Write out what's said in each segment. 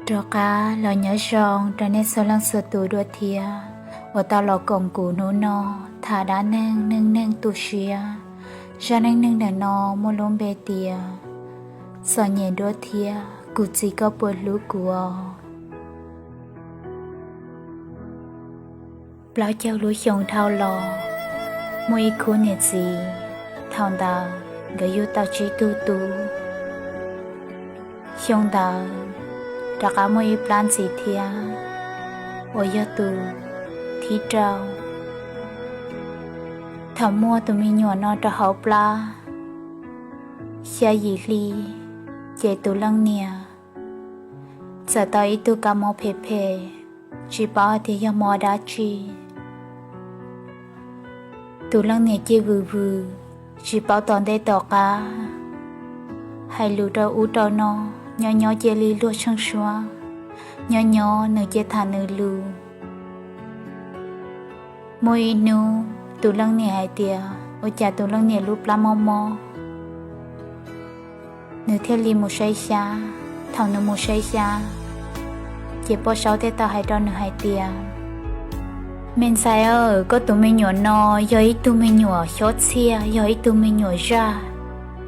Rov qab los nyob zoo rau nej txhua leej txhua tus dua thiab uas tau los koom kuv hnub no tham dab neeg neej neeg tu siab. Zaj neej neeg ntawm no muaj lub npe tias txom nyem dua thiab kuv txiv koj puas hlub kuv os. Plaub caug lub xyoo dhau los, muaj ib khub niam txiv, thaum ntawd nkawd yug tau tsib tug tub. Xyoo ntawd rov qab muaj ib plab ntxiv thiab, uas yog tus thib rau. Thaum muaj tus me nyuam no rau hauv plab xya yim hli, ces tus leej niam txawm tau ib tug kav mob phem phem, tsis paub hais tias yog mob dab tsi. Tus leej niam cia vwm vwm, tsis paub tom ntej tom qab, hais lus rau ub rau no, nyob nyob cia li luag tsheej suab, nyob nyob nws cia tham nws lus. Muaj ib hnub tus leej niam hais tias ua cas tus leej niam lub plab mob mob, nws thiaj li mus saib xyab. Thaum nws mus saib xyab, ces poj saub thiaj tau hais rau nws hais tias, me ntxhais aw, koj tus me nyuam no yog ib tug me nyuam xyob txhiaj, yog ib tug me nyuam zaj,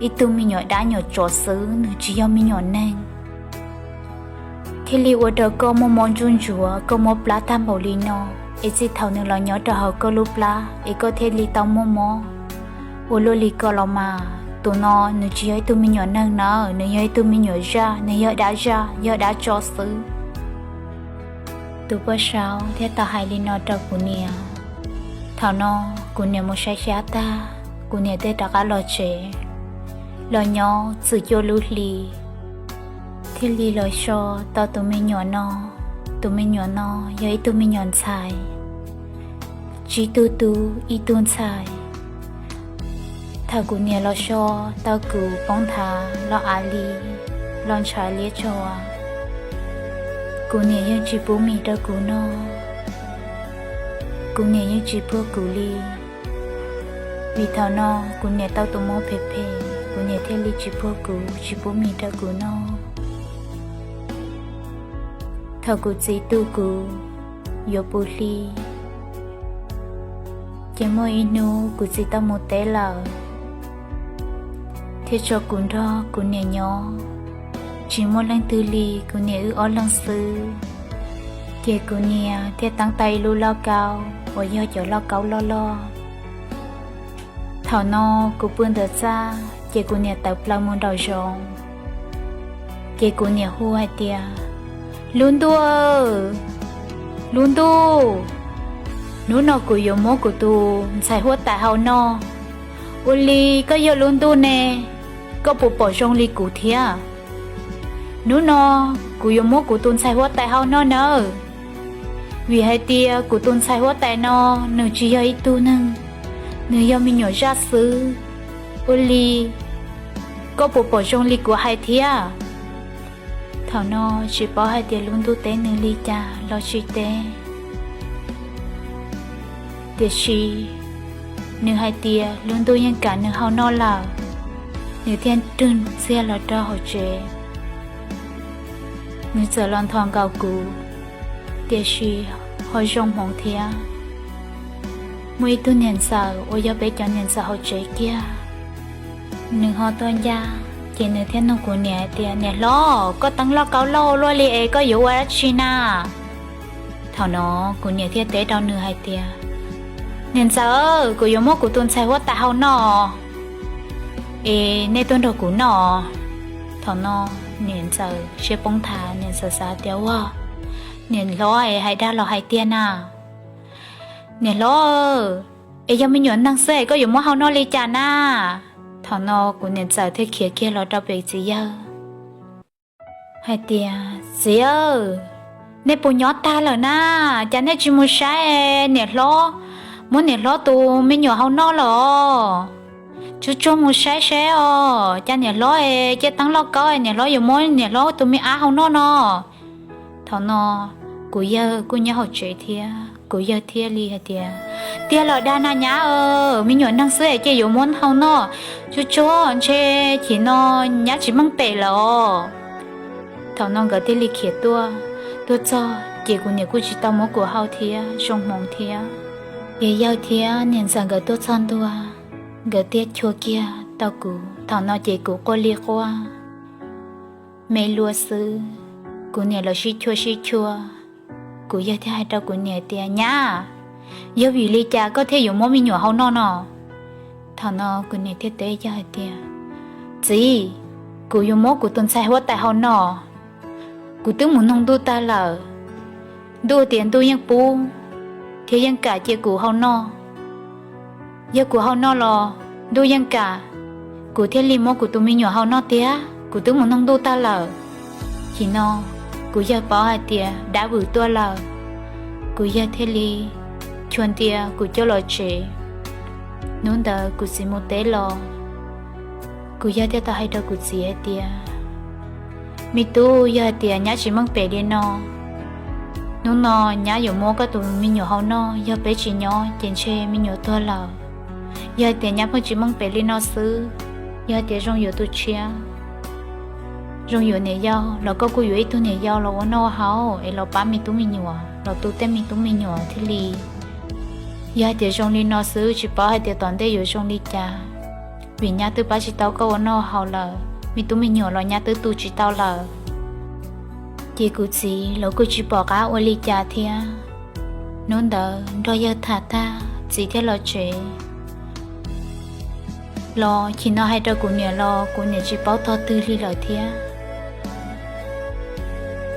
ib tug me nyuam dab nyuam tsov xwb, nws tsis yog me nyuam neeg. Thiaj li ua rau koj muaj mob ntsuj ntsuav, koj mob plab tag npaum li no, es txij thaum nws los nyob rau hauv koj lub plab es koj thiaj li tau muaj mob ua luaj li ko los mas. Tus no nws tsis yog ib tug me nyuam neeg nawb, nws yog ib tug me nyuam zaj, nws yog dab zaj, yog dab tsov xwb. Tus poj saub thiaj tau hais li no rau kuv niam. Thaum no kuv niam mus saib xyab tag, kuv niam thiaj rov qab los tsev, los nyob txwm cuaj lub hli, thiaj li los so tau tus me nyuam no. Tus me nyuam no yog ib tug me nyuam ntxhais, tsib tug tub ib tug ntxhais. Thaum kuv niam los so tau kuv poob nthav los av li, los ntshav liab tsav, kuv niam yeej tsis pub mis rau kuv noj, kuv niam yeej tsis puag kuv li. Vim thaum no kuv niam tau tus mob phem phem, kuv niam thiaj li tsis puag kuv, tsis pub mis rau kuv noj. Thaum kuv txiv tu kuv yuav puv hli, ces muaj ib hnub kuv txiv tau mus teb lawm, thiaj tso kuv nrog kuv niam nyob, tsis muaj leej twg li, kuv niam wb ob leeg xwb. Ces kuv niam thiaj teeb tau ib lub lauj kaub uas yog cov lauj kaub loj loj. Thaum no kuv pw ntawm txaj, ces kuv niam tawm plaws mus nraum zoov, ces kuv niam hu hais tias, lub ntuj, lub ntuj, hnub no kuv yuav muab kuv tus ntxhais huab tais hau noj. Ua li koj yog lub ntuj ne, koj puas pom zoo li kuv thiab? Hnub no kuv yuav muab kuv tus ntxhais huab tais hau noj nawb, vim hais tias kuv tus ntxhais huab tais no nws tsis yog ib tug neeg, nws yog me nyuam zaj xwb. Ua li koj puas pom zoo li kuv hais thiab? Thaum no tsis paub hais tias lub ntuj teb nws li cas los tsis teb, tiam sis nws hais tias lub ntuj yeej kam nws hau noj lawm, nws thiaj rwg ntxiag los rau hauv tsev. Nws txawm los nthos nkaus kuv, tiam sis ho zoo hmoov thiab. Muaj ib tug niam ntxawm uas yog peb cov niam ntxawm hauv tsev kiag, nws ho tuaj ncaj, ces nws thiaj nug kuv niam hais tias, niam hlob, koj teeb lauj kaub loj ua luaj li es koj yuav ua dab tsi na? Thaum no kuv niam thiaj teb rau nws hais tias, niam ntxawm, kuv yuav muab kuv tus ntxhais huab tais hau noj, es nej tuaj nrog kuv noj. Thaum no niam ntxawm siab poob nthav, niam ntxawm xav tias, ua, niam hlob es hais dag los hais tiag na? Niam hlob, es yog me nyuam neeg xwb es koj yuav muab hau noj li cas na? Thaum no kuv niam ntxawm thiaj khiav kiag los rau pem txiv yawg hais tias, txiv aw, nej puas nyob tag lawm na? Cas nej tsis mus saib niam hlob, muab niam hlob tus me nyuam hau noj lawm os? Tsuag tsuag mus saib saib os, cas niam hlob es cia teeb lauj kaub es niam hlob yuav muab niam hlob tus me ab hau noj no. Thaum no kuv yawg kuj nyob hauv tsev thiab, kuv yawg thiaj li hais tias, tiag los dag na nyab aw, me nyuam neeg xwb es cia yuav muab hau noj, tsuag tsuag ntshe chim no nyab tsis meej pem lawm os. Thaum no nkawd thiaj li khiav tuaj. Tuaj txog ces kuv niam kuj tsis tau muab kuv hau thiab, zoo hmoov thiab. Ces yawg thiab niam ntxawm nkawd tuaj txog ntua, nkawd thiaj chua kiag tau kuv. Thaum no ces kuv quaj li quaj, me lua xwb. Kuv niam los sib chua sib chua. Kuv yawg thiaj hais rau kuv niam tias, Nyab, yog vim li cas koj thiaj yuav muab me nyuam hau noj no? Thaum no kuv niam thiaj teb yawg hais tias, Txiv, kuv yuav muab kuv tus ntxhais huab tais hau noj. Kuv twb mus noog ntuj tag lawm, ntuj tias ntuj yeej pub thiab yeej kam cia kuv hau noj. Yog kuv hau noj los ntuj yeej kam, kuv thiaj li muab kuv tus me nyuam hau noj tiag. Kuv twb mus noog ntuj tag lawm. Chim no kuv yawg paub hais tias dab vwm tuaj lawm, kuv yawg thiaj li chua ntia kuv coj los tsev. Hnub ntawd kuv txiv mus teb los, kuv yawg thiaj tau hais rau kuv txiv hais tias, Me tub, yog hais tias nyab tsis meej pem li no, hnub no nyab yuav muab koj tus me nyuam hau noj. Yog peb tsis nyob ces ntshe me nyuam tuag lawm. Yog hais tias nyab pheej tsis meej pem li no xwb, yog hais tias zoo yuav tus tshiab, zoo yuav niam yau los koj kuj yuav ib tug niam yau los ua noj haus es los pab me tub me nyuam, los tu tej me tub me nyuam thiaj li. Yog hais tias zoo li no xwb tsis paub hais tias tom ntej yuav zoo li cas, vim nyab twb pab tsis tau koj ua noj haus lawm, me tub me nyuam los nyab twb tu tsis tau lawm. Ces kuv txiv los kuj tsis pom qab ua li cas thiab. Hnub ntawd nrog yawg tham tag txiv thiaj los tsev. Los chim no hais rau kuv niam los kuv niam tsis paub tog twg li lawm thiab.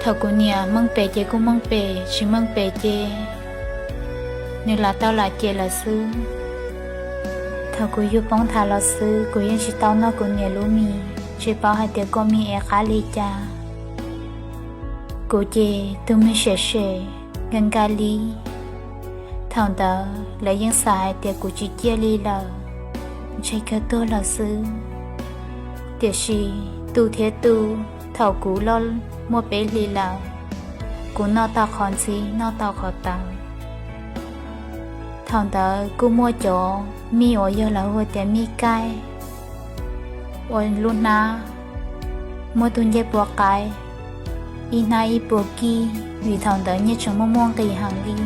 Thaum kuv niam meej pem ces kuj meej pem, tsis meej pem ces nws lam tau lam ces lawm xwb. Thaum kuv yug poob nthav los xwb kuv yeej tsis tau noj kuv niam lub mis, tsis paub hais tias kua mis es qab li cas. Kuv ces tus me sem sem, nka nka li. Thaum ntawd lawv yeej xav hais tias kuv tsis ciaj li lawm, ntshe kawg tuag lawm xwb. Tiam sis tu thiab tu, thaum kuv loj muaj peb hlis lawm, kuv noj tau qhov ntxhib noj tau qhov tawv. Thaum ntawd kuj muaj cov mij uas yog lawv hu tias mij kaij, uas lub hnab muaj tug ncej puas qaib, ib hnab ib puas kij, vim thaum ntawd nyiaj tseem muaj muaj nqis heev li,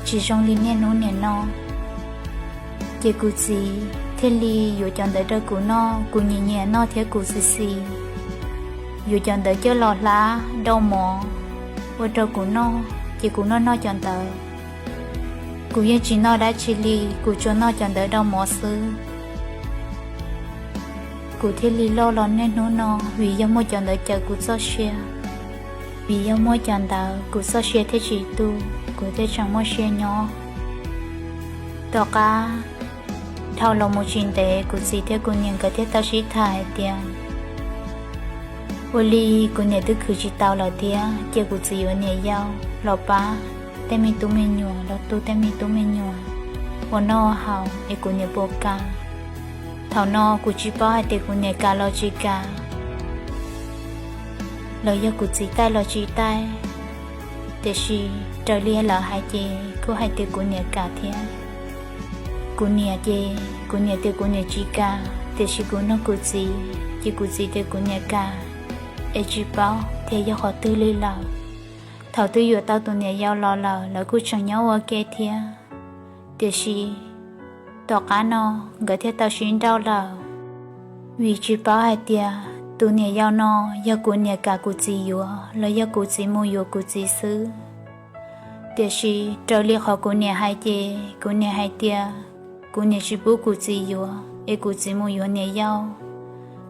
tsis zoo li niaj hnub niam no. Ces kuv txiv thiaj li yuav cov ntawd rau kuv noj, kuv nyiam nyiam noj thiab kuv xis xis. Yuav cov ntawd coj los hlab rau mov ua rau kuv noj, ces kuv noj noj cov ntawd. Kuv yeej tsis noj dab tsi li, kuv tsuas noj cov ntawd rau mov xwb. Kuv thiaj li loj los niaj hnub no, vim yog muaj cov ntawd cawm kuv txoj sia. Vim yog muaj cov ntawd kuv txoj sia thiaj tsis tu, kuv thiaj tseem muaj sia nyob. Tom qab dhau los mus tsis ntev kuv txiv thiab kuv niam nkawd thiaj tau sib tham hais tias, ua li kuv niam twb khwv tsis tau lawm thiab, cia kuv txiv yuav niam yau los pab tej me tub me nyuam, los tu tej me tub me nyuam ua noj haus es kuv niam puas kam. Thaum no kuv tsis paub hais tias kuv niam kam los tsis kam, los yog kuv txiv taij los tsis taij. Tiam sis raws li lawv hais ces kuj hais tias kuv niam kam thiab. Kuv niam ces kuv niam tias kuv niam tsis kam, tiam sis kuv nug kuv txiv ces kuv txiv tias kuv niam kam, es tsis paub tias yog qhov twg li lawm. Thaum twb yuav tau tus niam yau los lawm, lawv kuj tseem nyob ua ke thiab. Tiam sis tom qab no nkawd thiaj tau sib nrauj lawm, vim tsis paub hais tias tus niam yau no yog kuv niam kam kuv txiv yuav los yog kuv txiv mus yuav kuv txiv xwb. Tiam sis raws li qhov kuv niam hais ces kuv niam hais tias kuv niam tsis pub kuv txiv yuav es kuv txiv mus yuav niam yau,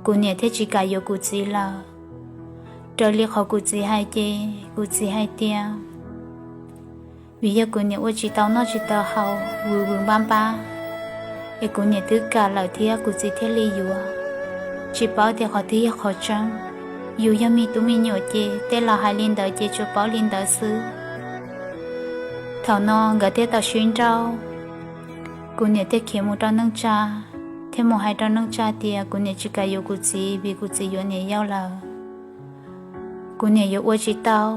kuv niam thiaj tsis kam yuav kuv txiv lawm. Raws li qhov kuv txiv hais ces kuv txiv hais tias vim yog kuv niam ua tsis tau noj tsis tau haus, vwm vwm npab npab, es kuv niam twb kam lawm thiab kuv txiv thiaj li yuav. Tsis paub tias qhov twg yog qhov tseeb, yus yog me tub me nyuam ces tej laus hais li ntawd ces tsuas paub li ntawd xwb. Thaum no nkawd thiaj tau sib nrauj, kuv niam thiaj khiav mus rau neej tsa, thiaj mus hais rau neej tsa tias kuv niam tsis kam yuav kuv txiv vim kuv txiv yuav niam yau lawm. Kuv niam yuav ua tsis tau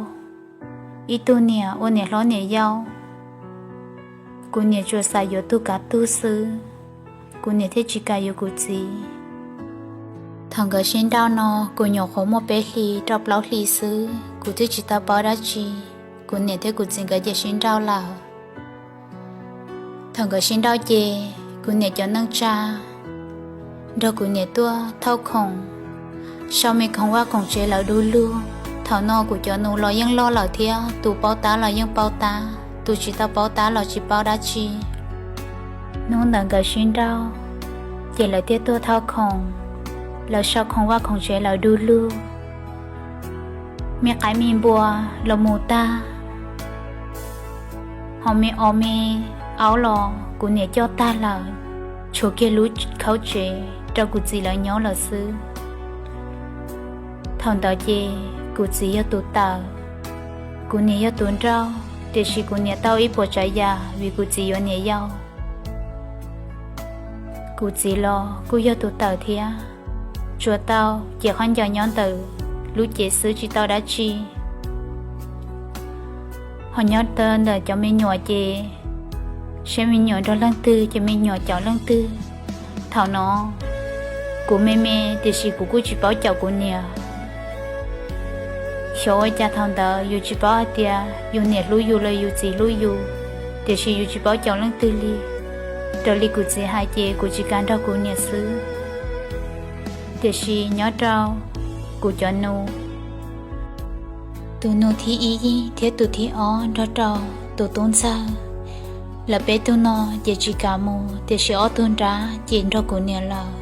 ib tug niam ua niam hlob niam yau, kuv niam tsuas xav yuav tug kav tug xwb, kuv niam thiaj tsis kam yuav kuv txiv. Thaum nkawd sib nrauj no kuv nyuam qhuav muaj peb hlis rau plaub hlis xwb, kuv twb tsis tau paub dab tsi. Kuv niam thiab kuv txiv nkawd cia sib nrauj lawm. Thaum nkawd sib nrauj ces kuv niam cov neej tsa nrog kuv niam tuaj thauj khoom, sau me khoom vaj khoom tsev lawm du lug. Thaum no kuv cov nus los yeej loj lawm thiab, tus paub tab los yeej paub tab, tus tsis tau paub tab los tsis paub dab tsi. Hnub ntawd nkawd sib nrauj, ces lawv thiaj tuaj thauj khoom, lawv sau khoom vaj khoom tsev lawm du lug. Me qaib me npua los mus tag, ho me os me aub los kuv niam coj tag lawm, tshuav kiag lub khaub tsev rau kuv txiv lawv nyob lawm xwb. Thaum ntawd ces kuv txiv yog tus tawm. Kuv niam yog tus nrauj, tiam sis kuv niam tau ib puas tsav yam vim kuv txiv yuav niam yau. Kuv txiv los kuj yog tus tawm thiab, tsuas tau ces qhov ncaws nyob ntawm lub cev xwb tsis tau dab tsi. Ho nyob ntawm cov me nyuam ces, saib me nyuam nrog leej twg ces me nyuam caum leej twg. Thaum no kuv me me tiam sis kuv kuj tsis paub caum kuv niam. Xyov ua cas thaum ntawd yus tsis paub hais tias yus niam hlub yus los yus txiv hlub yus, tiam sis yus tsis paub caum leej twg li. Raws li kuv txiv hais ces kuv tsis kam nrog kuv niam xwb, tiam sis nyob rau kuv cov nus, tus nus thib ib thiab tus thib ob nrog rau tus tub ntxawg, lawv peb tug no ces tsis kam mus, tiam sis ob tug nrab ces nrog kuv niam lawm.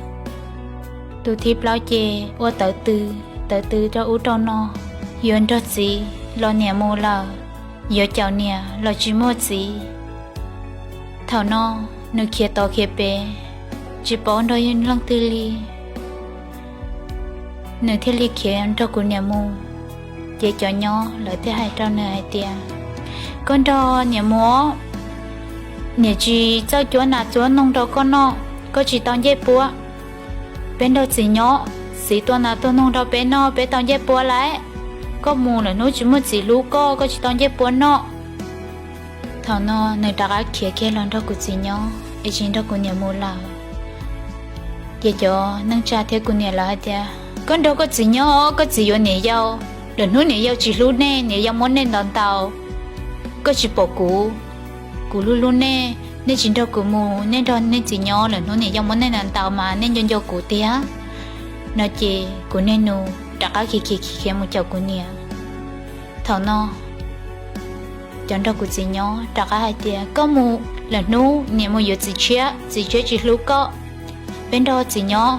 Tus thib plaub ces ua tawv tw, tawv tw rau ub rau no, yuav nrog txiv los niam mus lawm, yuav caum niam los tsis muaj txiv. Thaum no nws khiav tod khiav pem, tsis paub nrog leej twg li, nws thiaj li khiav nrog kuv niam mus. Ces cov nyob lawv thiaj hais rau nws hais tias, koj nrog niam mus, niam tsis txawj cuab nas cuab noog rau koj noj, koj tsis tau ncej puab. Peb nrog txiv nyob, txiv tua nas tua noog rau peb noj, peb tau ncej puab lawm. Koj mus lawm hnub tsis muaj txiv hlub koj, koj tsis tau ncej puab noj. Thaum no nws rov qab khiav kiag los nrog kuv txiv nyob es tsis nrog kuv niam mus lawm. Ces cov neej tsa thiab kuv niam lawv hais tias, koj nrog koj txiv nyob, koj txiv yuav niam yau, lwm hnub niam yau tsis hlub nej, niam yau muab nej ntaus ntaus. Koj tsis pom kuv, kuv hlub hlub nej, nej tsis nrog kuv mus, nej nrog nej txiv nyob, lwm hnub niam yau muab nej ntaus ntaus mas nej nco nco kuv tiag. No ces kuv niag nus rov qab khiav khiav khiav khiav mus caum kuv niam. Thaum no cov nrog kuv txiv nyob rov qab hais tias, koj mus lwm hnub niam mus yuav txiv tshiab, txiv tshiab tsis hlub koj. Peb nrog txiv nyob,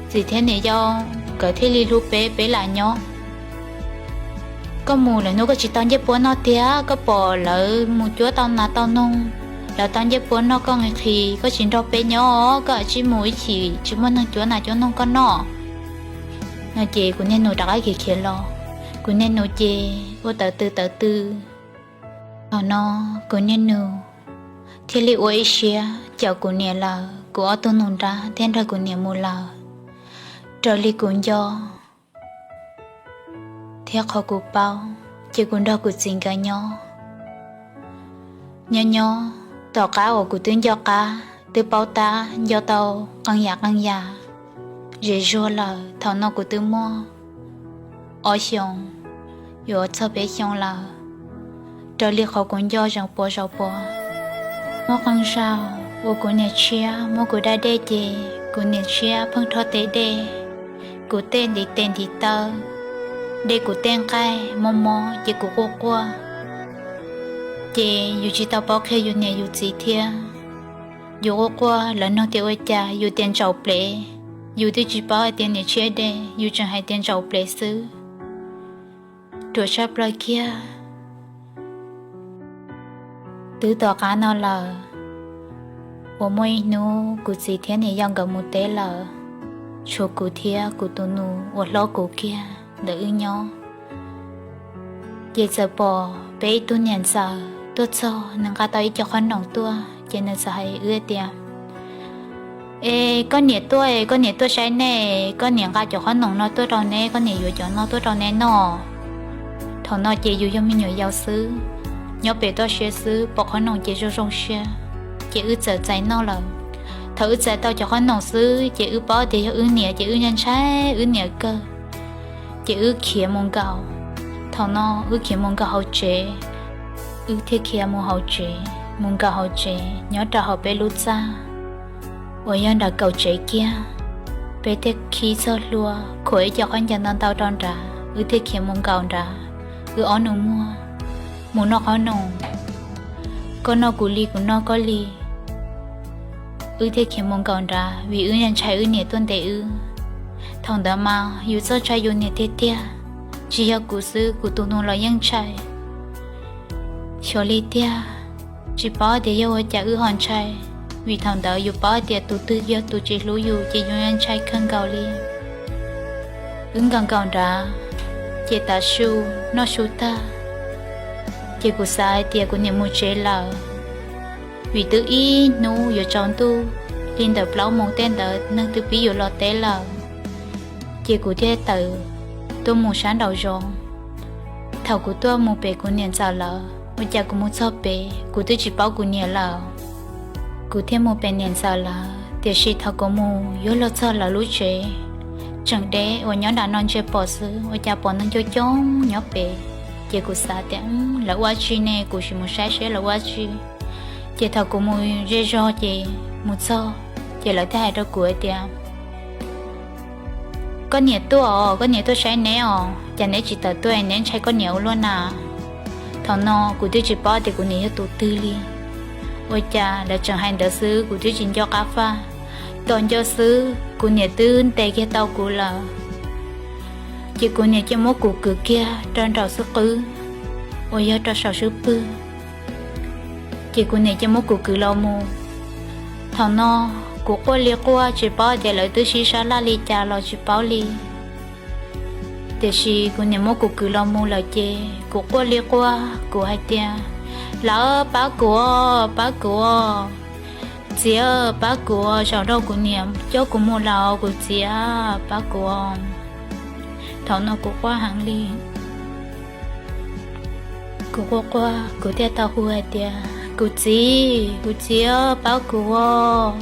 txiv thiab niam yau nkawd thiaj li hlub peb, peb lam nyob. Koj mus lwm hnub koj tsis tau ncej puab noj tiag, koj pom lawv mus cuab tau nas tau noog, lawv tau ncej puab noj koj nqhis nqhis, koj tsis nrog peb nyob, koj cia li mus ib chim tsis muaj neeg cuab nas cuab noog koj noj. No ces kuv niag nus rov qab khiav khiav los, kuv niag nus ces ua tawv tw tawv tw. Thaum no kuv niag nus thiaj li ua ib siab caum kuv niam lawm, kuv ob tug nus nrab thiaj nrog kuv niam mus lawm. Raws li kuv nco thiab qhov kuv paub, ces kuv nrog kuv txiv nkawd nyob. Nyob nyob tom qab uas kuv twb nco qab twb paub tab nco tau qee yam qee yam zem zuag lawm, thaum no kuv twb muaj ob xyoos yuav txog peb xyoo lawm. Raws li qhov kuv nco zaum puas zaum puas, muaj qee zaus uas kuv niam tshiab muab kuv dab dej ces kuv niam tshiab pheej rho tes dej, kuv tej ntiv tes ntiv taw, de kuv tej nqaij mob mob ces kuv quaj quaj. Ces yus tsis tau paub qhia yus niam yus txiv thiab, yus quaj quaj lawv nug tias ua cas, yus tias ntsaum plev. Yus twb tsis paub hais tias niam tshiab de, yus tseem hais tias ntsaum plev xwb. Ruam tshaj plaws kiag, twb tom qab no lawm, uas muaj ib hnub kuv txiv thiab niam yau nkawd mus teb lawm, tshuav kuv thiab kuv tus nus uas hlob kuv kiag ntawm wb nyob. Ces txawm pom peb ib tug niam ntxawm tuaj txog, nws nqa tau ib co qhob noom tuaj, ces nws txawm hais wb tias, es koj niam tuaj, koj niam tuaj saib nej, koj niam nqa cov qhob noom no tuaj rau neb, koj niam yuav cov no tuaj rau neb noj. Thaum no ces yus yog me nyuam yaus xwb, nyob pem toj siab xwb, pom qhob noom ces zoo zoo siab, ces wb txawm txais noj lawm. Thaum wb txais tau cov qhob noom xwb ces wb paub tias yog wb niam ces wb ntshai ntshai wb niam kawg, ces wb khiav mus nkaum. Thaum no wb khiav mus nkaum hauv tsev, wb thiaj khiav mus hauv tsev, mus nkaum hauv tsev nyob rau hauv peb lub txaj uas yog nram kaum tsev kiag. Peb thiaj khib txoj hlua khuam ib co qhob ncaws ntau ntau rau nrad, wb thiaj khiav mus nkaum nrad. Wb ob nus muag mus noj qhob noom, koj noj kuv li kuv noj koj li. Wb thiaj khiav mus nkaum nrad vim wb ntshai wb niam tuaj ntes wb. Thaum ntawd mas yus txoj ntshai yus niam tiag tiag, tsis yog kuv xwb, kuv tus nus los yeej ntshai. Xyov li tiag, tsis paub tias yog ua cas wb ho ntshai, vim thaum ntawd yus paub tias tus twg yog tus tsis hlub yus ces yus ntshai kawg nkaus li. Wb nkaum nkaum nrad, ces tav su noj su tag, ces kuv xav hais tias kuv niam mus tsev lawm, vim twb ib hnub yuav tsaus ntuj li ntawm plaub moos tej ntawd neeg twb pib yuav los teb lawm. Ces kuv thiaj tawm tuaj mus sab nraum zoov. Thaum kuv tuaj mus pem kuv niam ntxawm lawv, ua cas kuv mus txog pem kuv twb tsis paub kuv niam lawm. Kuv thiaj mus pem niam ntxawm lawv, tiam sis thaum kuv mus yuav luag txog lawv lub tsev, tseem deb uas nyob nram no ntsia pom xwb, ua cas pom neeg coob coob nyob pem. Ces kuv xav tias lawv ua tsi ne, kuv sim mus saib seb lawv ua tsi. Ces thaum kuv mus ze zog ces mus txog, ces lawv thiaj hais rau kuv hais tias, koj niam tuaj os, koj niam tuaj saib neb os, cas neb tsis tawm tuaj, neb ntshai koj niam ua luaj na. Thaum no kuv twb tsis paub tias kuv niam yog tus twg li. Ua cas lawv tseem hais ntawd xwb kuv twb tsis nco qab faj. Tos nco xwb kuv niam twb ntes kiag tau kuv lawm. Ces kuv niam cia muab kuv kwv kiag rau nraum xub qwb uas yog rau saum xub pwg. Ces kuv niam cia muab kuv kwv los mus. Thaum no kuv quaj li quaj, tsis paub tias lawv twb sib sab laj li cas los tsis paub li. Tiam sis kuv niam muab kuv kwv los mus lawm ces kuv quaj li quaj, kuv hais tias, lawv pab kuv os, pab kuv os, txiv, pab kuv os, zaum no kuv niam coj kuv mus lawm, kuv txiv, pab kuv os. Thaum no kuv quaj heev li. Kuv quaj quaj kuv thiaj tau hu hais tias, kuv txiv, kuv txiv, pab kuv os,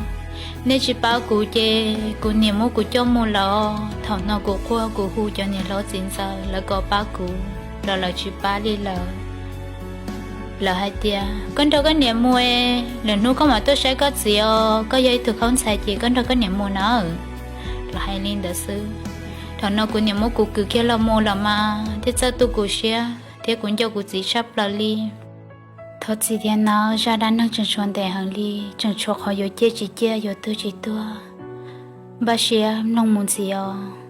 nej tsis pab kuv ces kuv niam muab kuv coj mus lawm. Thaum no kuv quaj kuv hu cov niam hlob txiv ntxawm lawv kom pab kuv los lawv tsis pab li lawm. Lawv hais tias koj nrog koj niam mus, lwm hnub koj mam tuaj saib koj txiv os, koj yog ib tug khaub ntxhais ces koj nrog koj niam mus nawb. Lawv hais li ntawd xwb. Thaum no kuv niam muab kuv kwv kiag los mus lawm mas thiaj txawj tu kuv siab thiab kuv nco kuv txiv tshaj plaws li. Thov txim thiab nawb, zaj dab neeg tseem tshuav ntev heev li, tseem tshuav qhov yuav ciaj tsis ciaj, yuav tuag tsis tuag. Npaj siab mloog mus ntxiv os.